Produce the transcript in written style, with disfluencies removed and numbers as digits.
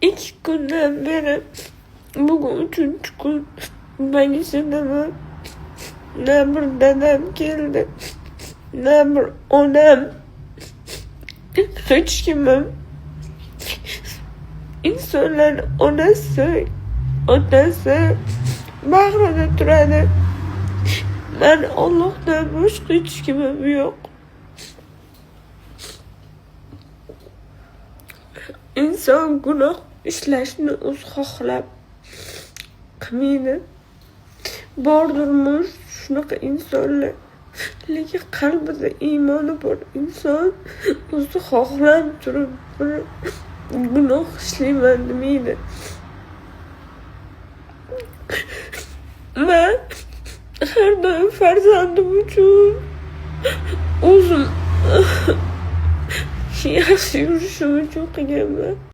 2 kundan beri, bugun 3-kun больницadaman. Na bir dadam keldi, na bir onam. Hech kimim. Insonlar onasi, otasi bag'rida turadi. Man Allohdan boshqa hech kimim yo'q. Inson gunoh ishlashni o'zi xohlab qilmaydi. Bordirmish shunaqa insonlar. Lekin qalbida iymoni bor inson o'zi xohlab turib bir gunoh ishlayman demaydi. Man har doim farzandim uchun o'zim yaxshi yurishim uchun qilganman.